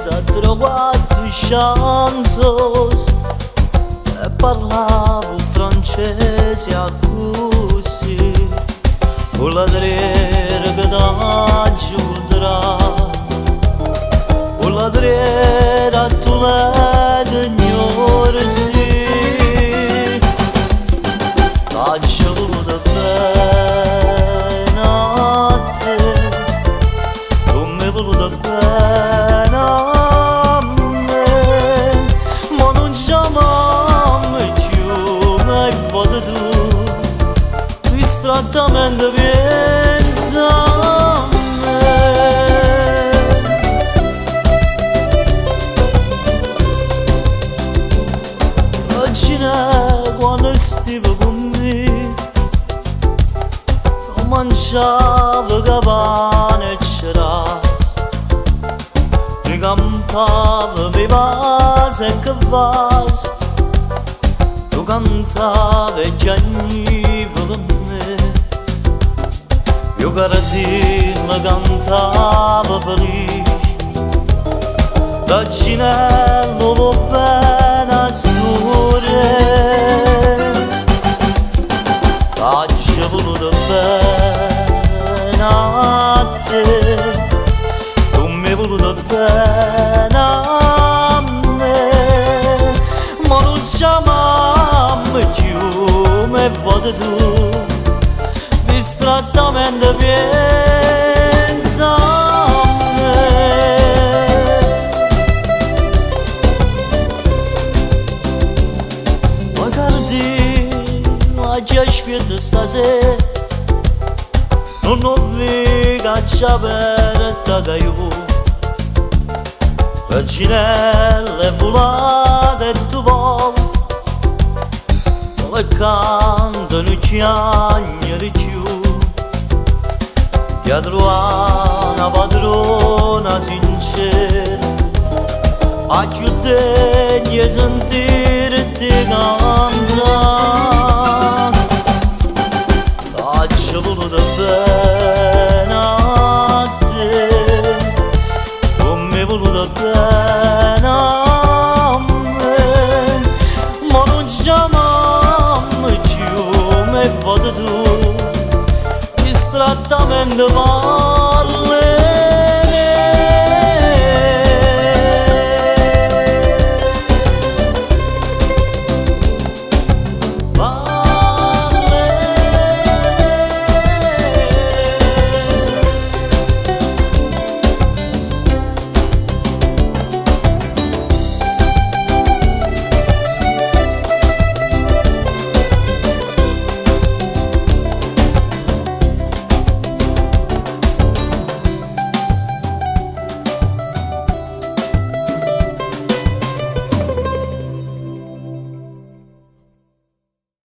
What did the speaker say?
chiesa trovato sciantos e parlavo francese a così con la drera che da giudra con la drera tu le signore sì t'aggio voluto bene a te tu m'hai voluto bene a me ma nun ce amammo cchiù ma 'e vvote tu distrattamente pienze a me. Regginè quanno stive cu me nun mangiave che pane e cerase tu campave 'e vase e cu vase tu cantave e chiagnive pe me e 'o cardillo cantava felice Reginella 'o vo' bene a 'stu re. T'aggio voluto bene a te, tu m'hai voluto bene a me, ma nun ce amammo cchiù, ma 'e vvote tu distrattamente pienze a me. Ma cardillo a chi aspiette stasera nun 'o vi' che aggia aperta 'a caiola Reginella è vulata e tu vola Vola e canta nun chiagnere cchiù T'ja truvà 'na padrona sincera 'A cchiù degna 'e sentirte cantà T'aggio voluto bene a te Tu m'hai voluto bene a me ma nun ce amammo cchiù ma 'e vvote tu distrattamente parle.